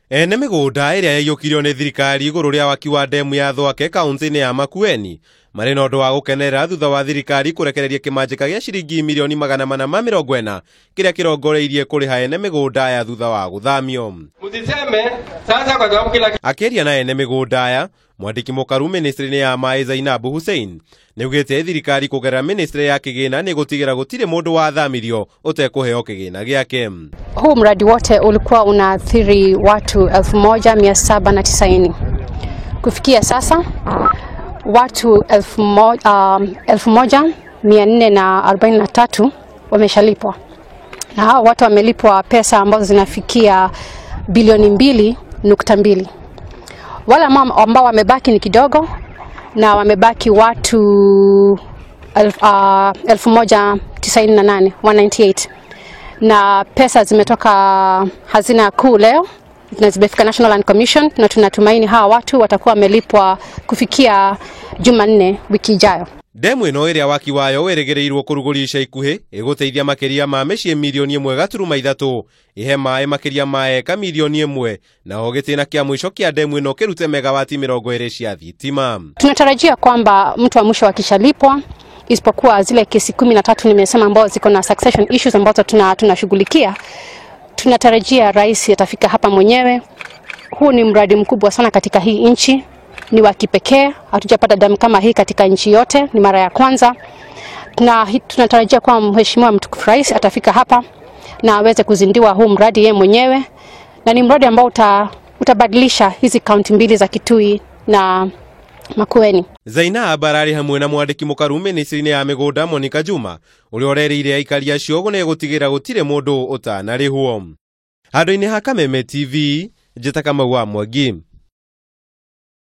Ene mĩgũnda ĩrĩa yaiyũkirio nĩ thirikari igũrũ rĩa waki wa ndemu ya Thwake kaunti-inĩ ya Makueni marĩ na ũndũ wa gũkenerera thutha wa thirikari kũrekereria kĩmanjĩka gĩa ciringi mirioni 440 kĩrĩa kĩrongoreirie kũrĩha ene mĩgũnda aya thutha wa gũthamio. Msiseme sasa kwa sababu kila Akĩaria na ene mĩgũnda aya, mwandĩki mũkaru ministry-inĩ ya maĩ Zainabu Hussein nĩaugĩte thirikari kũgerera ministry ya kĩgĩna nĩ gũtigĩra gũtirĩ mũndũ wathamirio ũtekũheo kĩgĩna gĩake. Huu mradi wote ulikuwa unaathiri watu 1790. Kufikia sasa watu 1443 wameshalipwa, na hao watu wamelipwa pesa ambazo zinafikia bilioni 2.2. Wale ambao wamebaki ni kidogo, na wamebaki watu 1098, 198, na pesa zimetoka hazina kuu leo na zimefika National Land Commission, na tunatumaini hawa watu watakuwa wamelipwa kufikia Jumanne wiki ijayo. Ndemu ĩno ĩrĩa waki wayo wĩrĩgĩrĩirwo kũrugũrio ica ikuhĩ ĩgũteithia makĩria ma mĩciĩ mirioni 1.3, ĩhe maĩ makĩria ma eka mirioni 1, naho gĩtĩna kĩa mũico kĩa ndemu ĩno kĩrute megawati 20 cia thitima. Tunatarajia kwamba mtu wa mwisho akishalipwa, isipokuwa zile kesi 13 nimesema ambazo ziko na succession issues ambazo tunashughulikia, tunatarajia rais atafika hapa mwenyewe. Huu ni mradi mkubwa sana katika hii nchi, ni wa kipekee, hatujapata damu kama hii katika nchi yote, ni mara ya kwanza. Na tunatarajia kwamba mheshimiwa mtukufu rais atafika hapa na aweze kuzindua huu mradi yeye mwenyewe, na ni mradi ambao utabadilisha hizi kaunti mbili za Kitui na Makueni. Zainab ararĩ hamwe na mwandĩki mũkaru ministry-inĩ ya mĩgũnda Monica Juma ũrĩa ũrerĩire aikari acio nĩ gũtigĩra gũtirĩ mũndũ ũtanarĩhwo. Handũ-inĩ ha Kameme TV, njĩta Kamau wa Mwangi.